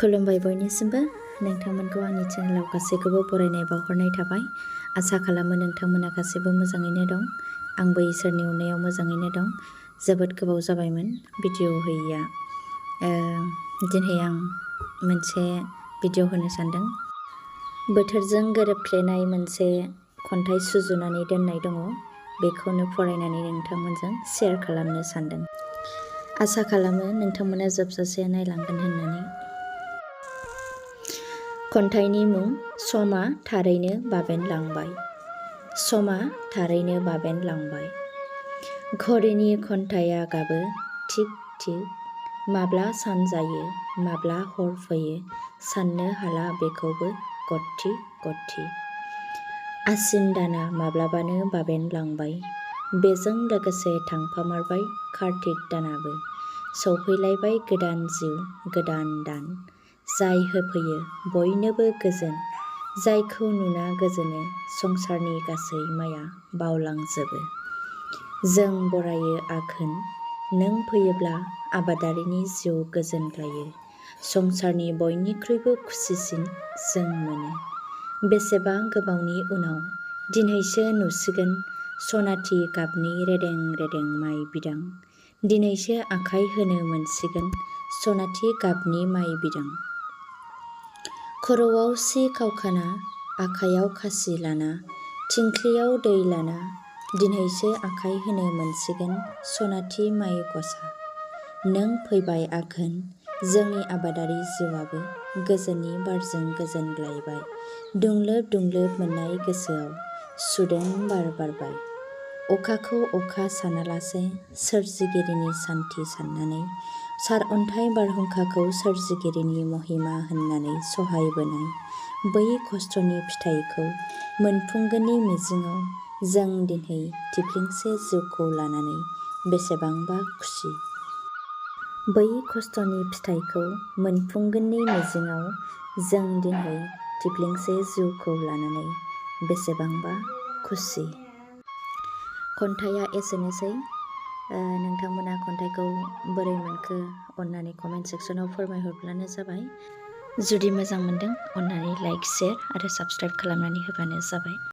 खुलुमबाय बयनिसिमबो नोंथांमोनखौ आंनि चेनेलाव गासैखौबो बरायनाय बावहरनाय थाबाय। आसा खालामो नोंथांमोना गासैबो मोजाङैनो दं। आंबो इसोरनि अननायाव मोजाङैनो दं। जोबोद गोबाव जाबायमोन भिडिअ होयैया। दिनै आं मोनसे भिडिअ होनो सानदों। बोथोरजों गोरोबफ्लेनाय मोनसे खन्थाइ सुजुनानै दोननाय दङ। बेखौनो फरायनानै नोंथांमोनजों शेयार खालामनो सानदों। आसा खालामो नोंथांमोना जोबजासे नायलांगोन होननानै। खन्थाइनि मुं समा थारैनो बाबेनलांबाय। समा थारैनो बाबेनलांबाय। घड़ीनि घन्टाया गाबो थिक थिक। माब्ला सान जायो माब्ला हर फैयो साननो हाला बेखौबो गथि गथि। आसिन दाना माब्लाबानो बाबेनलांबाय। बेजों लोगोसे थांफामारबाय कार्तिक दानाबो। सौफैलायबाय गोदान जिउ गोदान दान। जाय होफैयो बयनोबो गोजोन। जायखौ नुना गोजोनो संसारनि गासै माया बावलांजोबो। जों बरायो आघोन नों फैयोब्ला आबादारिनि जिउ गोजोनग्लायो। संसारनि बयनिख्रुइबो खुसिसिन जों मोनो। बेसेबां गोबावनि उनाव दिनैसो नुसिगोन सनाथि गाबनि रेदें रेदें माइ बिदां। दिनैसो आखाइ होनो मोनसिगोन सनाथि गाबनि माइ बिदां। खर'आव सि खावखाना आखाइयाव खासि लाना थिंख्लियाव दै लाना दिनैसो आखाइ होनो मोनसिगोन सनाथि माइ गसा। नों फैबाय आघोन जोंनि आबादारि जिउआबो गोजोननि बारजों गोजोनग्लायबाय। दुंलोब दुंलोब मोननाय गोसोआव सुदेम बार बारबाय। अखाखौ अखा सानालासे सोरजिगिरिनि सान्थि साननानै सारअन्थाइ बारहुंखाखौ सोरजिगिरिनि महिमा होननानै सहायबोनाय बै खस्थ'नि फिथाइखौ मोनफुंगोननि मिजिङाव जों दिनै थिफ्लिंसे जिउखौ लानानै बेसेबांबा खुसि। बै खस्थ'नि फिथाइखौ मोनफुंगोननि मिजिङाव जों दिनै थिफ्लिंसे जिउखौ लानानै बेसेबांबा खुसि। खन्थाइया एसेनोसै। नोंथांमोना खन्थाइखौ बोरै मोनखो अननानै कमेन्ट सेक्सनाव फोरमायहरब्लानो जाबाय। जुदि मोजां मोनदों अननानै लाइक शेयार आरो साबस्क्राइब खालामनानै होबानो जाबाय।